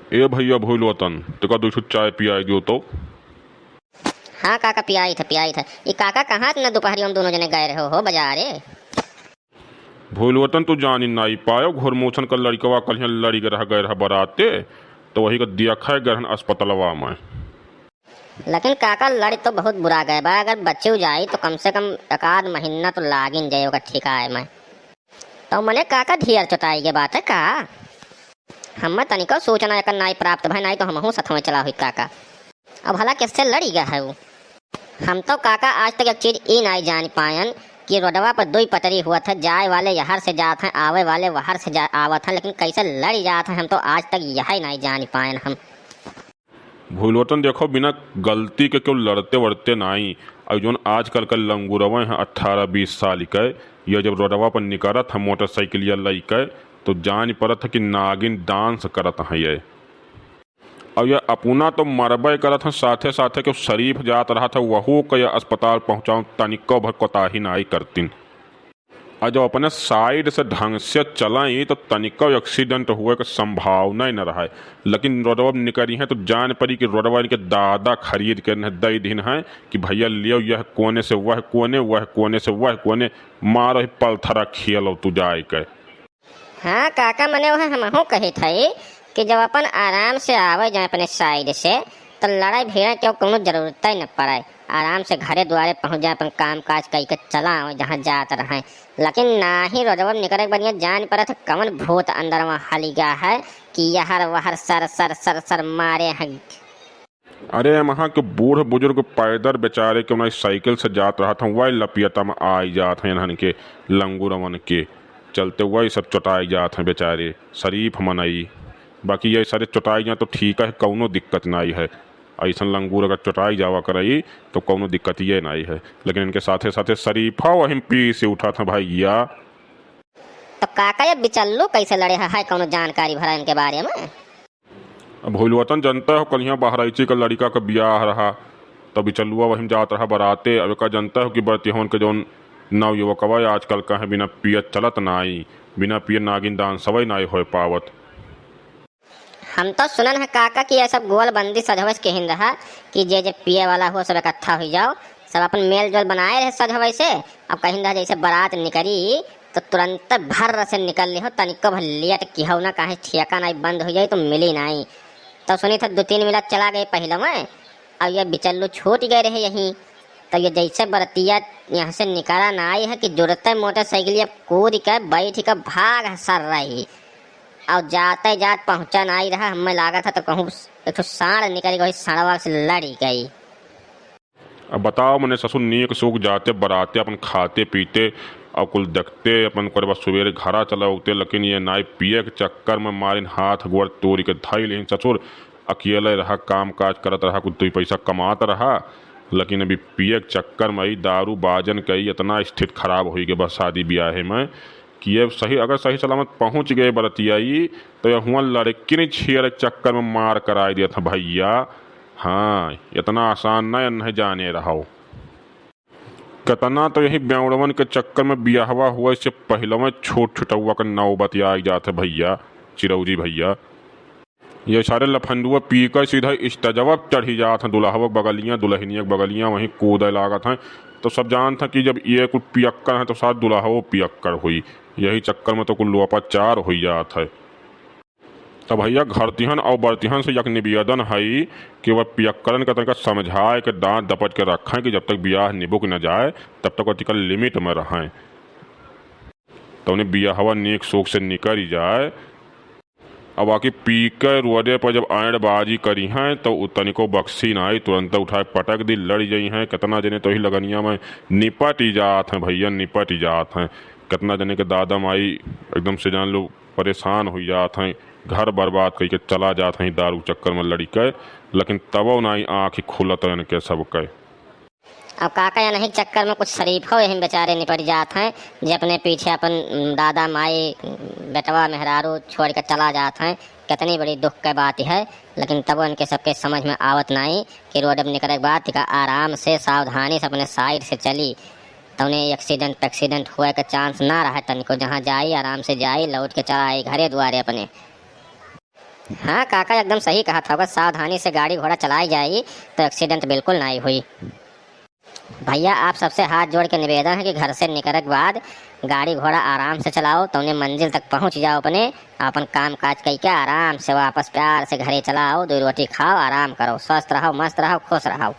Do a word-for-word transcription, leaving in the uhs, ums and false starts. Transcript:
ए भइया भोलवतन, तेका दुइ ठो चाय पियाइ दियो तो। हाँ काका, पियाइत है, पियाइत है। ई काका, कहाँ इतना दुपहरिया में दोनों जने गए रहे हो बजारे? भोलवतन, तू जानी नाई पायो, घोरमोछन का लड़िकवा कलिया लड़ि गए रहा, गए रहा बराते, तो वही का देखा गए रहन अस्पतलवा में। लेकिन काका, लड़ि तो बहुत बुरा गए बा, अगर बचिउ जाई तो कम से कम एक आध महीना तो लागिन जाई ओकर ठिकाए में। तो मने काका, ढेर चोटाई के बात है का? हमें तनिको सूचना एकर नाई प्राप्त भय, नाई तो हमहूँ सथवे चला हुई काका। अब भला किससे लड़ि गए है उ? हम तो काका आज तक एक चीज ई नाई जान पायन कि रोडवा पर दुई पटरी हुआ था, जाए वाले यहर से जात हैं, आवे वाले वहर से जा, आवत हैं, लेकिन कैसे लड़ि जात हैं, हम तो आज तक यही नाई जान पायन हम। भोलवतन देखो, बिना गलती के केउ लड़ते वड़ते नाई। अउर जौन आजकल का लंगुरवे हैं अठारह बीस साल के, ये जब रोडवा पर निकरत हैं मोटरसाइकिलिया लइके, तो जान परत है कि नागिन डांस करत हैं ये। अउर ये अपना तो मरबे करत हैं, साथे साथे केउ शरीफ जात रहत है, वहू के ये अस्पताल पहुँचाउन तनिको भर कोताही नाई करतिन। अउर जब अपने साइड से ढंग से चलाई तो तनिको एक्सीडेंट हुए के संभावना ही न रहे, लेकिन रोडवा निकरी हैं तो जान परी कि रोडवा इनके दादा खरीद के इन्हें दे दिन हैं कि भइया लियो, यह कोने से वह कोने, वह कोने से वह कोने, मारो ही पलथरा खेलो तू जाए के। हाँ काका, मने वह हमहूँ कहित हई कि जब अपन आराम से आवे जाए अपने साइड से, तो लड़ाई भिड़े के कौनो जरूरत ही न पड़े। आराम से घरे दुआरे पहुँच जाए, अपन काम काज कई के चला आवे जहाँ जात रहे। लेकिन नाही, रोडवा में निकरे के बढ़िया जान पड़त है कवन भूत अंदर वहाँ हलिगा है कि यहर वहर सर सर सर सर मारे हैं। अरे, वहाँ के बूढ़ बुजुर्ग पैदल बेचारे के उन्हें साइकिल से जात रहत हैं, वही लपियता में आई जात हैं इन्हन के लंगुरवन के चलते, वही सब चोटाई जात हैं बेचारे, शरीफ मनई। बाकी ये सारे चोटाई जाए तो ठीक है, कौनो दिक्कत नाई है। ऐसन लंगूर अगर चोटाई जावा करई तो कौनो दिक्कत ये नाई है, लेकिन इनके साथे साथे शरीफा वहीं पी से उठत हैं भइया। तो काका, ये बिचल्लू कैसे लड़े है, है कौनो जानकारी भरा इनके बारे में? अब भोलवतन, जनता हो, कलिया बहराइची का लड़िका का बियाह रहा, तब बिचलुआ वहीं जात रहा बराते। अब एका जनता हो कि बरतिहन के जौन नवयुवकवा आजकल का है, बिना पियत चलत नाई, बिना पिए नागिन डांसवै नाई होए पावत। हम तो सुनन है काका कि ये सब गोलबंदी सजवै से कहिन रहा कि जे जे पिए वाला हो सब इकट्ठा हुई जाओ, सब अपन मेल जोल बनाए रहे सजवै से। अब कहिन रहा जैसे बारात निकरी तो तुरंत भर्र से निकल लिहो, तनिको भर लेट किहो ना, काहे ठेका नाई, बंद हुई जाई तो मिली नाई। तो सुनी था दो तीन मिनट चला गए पहले में, अब ये बिचल्लू छूट गए रहे यहीं। तो ये जैसे बरतिया यहाँ से निकरा नाई है कि जुड़ते मोटरसाइकिल ये कूद के बैठ के भाग सर रही। और जाते जात पहुँचा नाई रहा, हमें लागत है तो कहूँ एक ठो साँड़ निकल गई, साँड़वा से लड़ी गई। अब बताओ मने ससुर, नीक सूख जाते बराते अपन खाते पीते और कुल देखते अपन, ओकरे बाद सुबेरे घरा चला उगते, लेकिन ये नाई पिए के चक्कर में मारिन हाथ गोड़ तोड़ के धई लेहिन ससुर। अकेले रहा, काम काज करत रहा, कुछ दुई पैसा कमात रहा, लेकिन अभी पिए के चक्कर में ई दारू बाजन के ई इतना स्थिति खराब होई गए बा शादी ब्याहे में कि ये सही, अगर सही सलामत पहुँच गए बरतिया ई, तो ये हुआ लड़किन छेड़ के चक्कर में मार कराई दिया था भइया। हाँ, इतना आसान ना इन्हें जाने रहो। कितना तो यही ब्यावड़वन के चक्कर में बियाहवा हुआ, इससे पहले में छोट छुटौआ का नौबत आई जात है भइया, चिरौरी भइया। ये सारे लफंडुआ पी के सीधा स्टेजवा पे चढ़ी जात हैं, दुल्हवा के बगलिया, दुल्हनिया के बगलिया, वहीं कूदे लागत हैं। तो सब जानत हैं कि जब ये कुल पियक्कड़ हैं तो साथ दुल्हवो पियक्कड़ हुई, यही चक्कर में तो कुल लोपाचार हुई जात है। तो भइया, घरतिहन और बरतिहन से एक निवेदन है कि वह पियक्कड़न का तनिका समझाए के दांत दपट के रखें कि जब तक बियाह निबुक न जाए, तब तक वह तिका लिमिट में रहें। तो उन्हें बियाहवा नीक सूख से निकल जाए। अब आके पी के रोडे पर जब ऐंड़बाजी करी हैं, तो उ तनिको बक्सी ना आई, तुरंत उठाए पटक दी, लड़ जाई हैं। कितना जने तो ही लगनिया में निपट ही जात हैं भइया, निपट ही जात हैं। कितना जने के दादा माई एकदम से जान लो परेशान हुई जात हैं, घर बर्बाद करके चला जात हैं दारू चक्कर में लड़ी के, लेकिन तबो नाई आँख खुलत है इनके सबके। अब काका, यही चक्कर में कुछ शरीफो यही बेचारे निपट जात हैं, जे अपने पीछे अपन, उम, दादा, माई, उम, बेटवा, मेहरारू छोड़ के चला जात हैं। कितनी बड़ी दुख के बात है, लेकिन तबो इनके सबके समझ में आवत नाई कि रोड में निकले के बाद तिका आराम से, सावधानी से अपने साइड से चली, तो उन्हें एक्सीडेंट, एक्सीडेंट हुए के चांस ना रहे तनिको। जहाँ जाई, आराम से जाई, लौट के चला आई घरे दुआरे अपने। हाँ काका, एकदम सही कहत हवा, सावधानी से गाड़ी घोड़ा चलाई जाई तो accident बिल्कुल नाहीं हुई। भइया, आप सबसे हाथ जोड़ के निवेदन है कि घर से निकरे के बाद गाड़ी घोड़ा आराम से चलाओ, तौने मंजिल तक पहुँच जाओ अपने, अपन काम काज कइके आराम से वापस प्यार से घरे चलाओ, दो रोटी खाओ, आराम करो, स्वस्थ रहो, मस्त रहो, खुश रहो।